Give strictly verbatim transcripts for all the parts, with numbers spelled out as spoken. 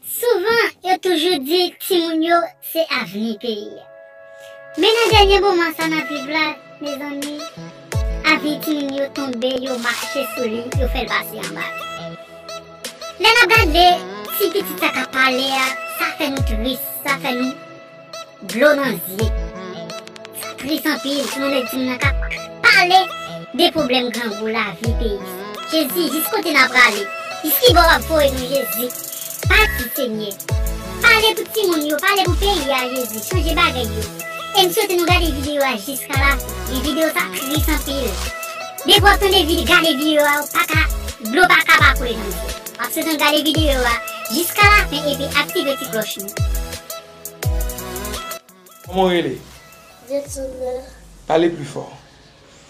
Souvan, yo toujou di timoun yo se avni peyi a. Men nan dènye moman sa n ap viv la, mezanmi, avni timoun yo tonbe, yo mache sou li, yo fè l pase anba. Lè n ap gade ti pitit sa k ap pale a, sa fè nou tris, sa fè nou dlo nan zye. Sa tris anpil pou nou wè timoun nan k ap pale de pwoblèm grangou lavi peyi. Jezi, jis kote n ap prale? Jis ki bò w ap voye nou, Jezi? Pati, Senyè. Pale pou timoun yo, pale pou peyi a, Jezi. Chanje bagay yo. E m swete nou gade videyo a jiska lafen. E videyo sa tris anpil. Depi w ap tande vide, gade videyo a, ou pa ka, dlo pa ka pa koule nan zye. M ap swete nou gade videyo a jiska lafen epi aktive ti klòch nou. Kòman w rele? Jetson Nwèl. Pale pli fò.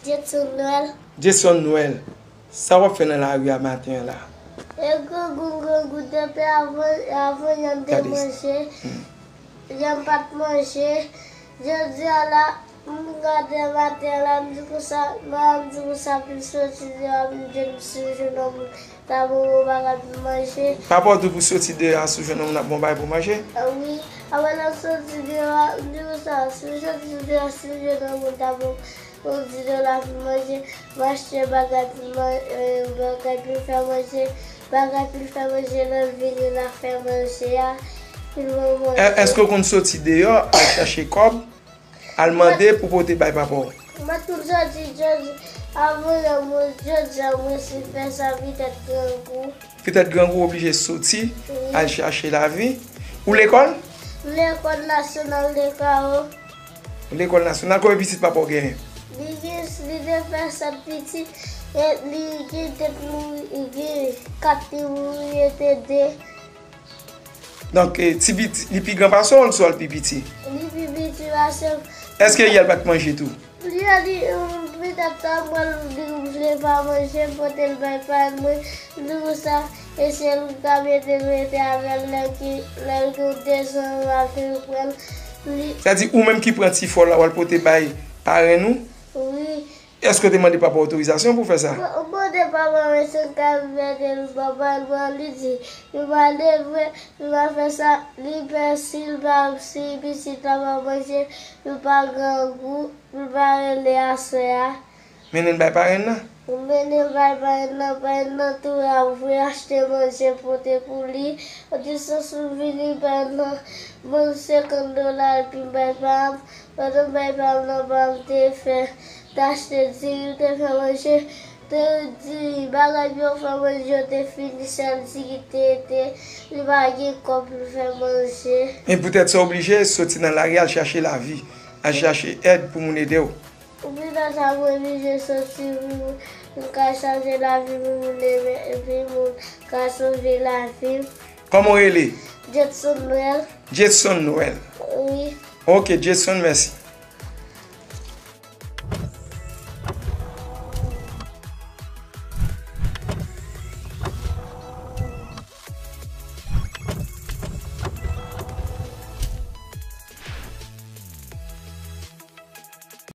Jetson Nwèl. Jetson Nwèl. Sa w ap fè nan lari a maten an la? E grangou, grangou depi avan, avan yè m te manje. Yè m pa t manje. Jodi a la, m gade maten an la, m di konsa, manman m di konsa pou l soti deyò, m di l si l jwenn yon moun ta bon yon bagay pou manje. Papa w di w pou soti deyò a, si w jwenn yon moun ap bon bagay pou manje? Ah wi. Apre lè m soti deyò a, m di konsa, si m soti deyò a, si m jwenn yon moun ta bon, yon ti dola pou manje, m achte bagay pou man-, eh, bagay pou l fè manje, bagay pou l fè manje, lè l vini l a fè manje a, pou l ban manje. È-, èske w konn soti deyò al chache kòb? Al mande pou pote bay papa w. Mwen toujou di jodi, avan yè mwen, jodi a mwen si fè sa, petèt grangou. Petèt grangou oblije soti, wi, al chache lavi. Ou lekòl? Lekòl nasyonal de Kawo. Lekòl nasyonal, konbyen pitit papa w genyen? Li gen, li te fè sèt pitit, e li gen tèt mouri, li gen kat li mouri, e te de. Donk, eh, ti piti, li pi gran pase w, swa l pi piti? Li pi piti pase m. Èske yè l pa t manje tou? Li a di, hum, petèt sa, mwen, li vle pa manje, pote l bay parenn mwen, li di konsa, e se l ki ka mete l rete avè l, lè ki, lè l gen dezan, l ap vin pran l. Li... Sa di, ou menm ki pran ti fò la, w al pote bay parenn ou? Wi. Èske w te mande papa w otorizasyon pou w fè sa? Mwen, mwen mande papa mwen si m ka mete l bò parenn mwen, li di, li pa leve, li pa fè sa, li pè si l pa, si pitit la pa manje, li pa grangou, li pa rele aswè a. Mennen l bay parenn nan? Ou mennen l bay parenn nan, parenn nan tou ap voye achte manje pote pou li. Yon ti sans m vini, parenn nan ban m senkant dola epi m bay pa m. Pandan m bay pa m nan, pa m te fè, te achte diri, te fè manje, te di bagay pou yo fè manje yo te fini, sèl diri te, te, li pa gen kòb pou l fè manje. E poutèt sa w oblije soti nan lari al chache lavi, al chache èd pou moun ede w. Wi, nan sa mwen oblije soti pou m ka chanje lavi pou moun ede, epi moun ka sove lavi m. Kòman w rele? Jetson Nwèl. Jetson Nwèl. Wi. Ok, Jetson, mèsi.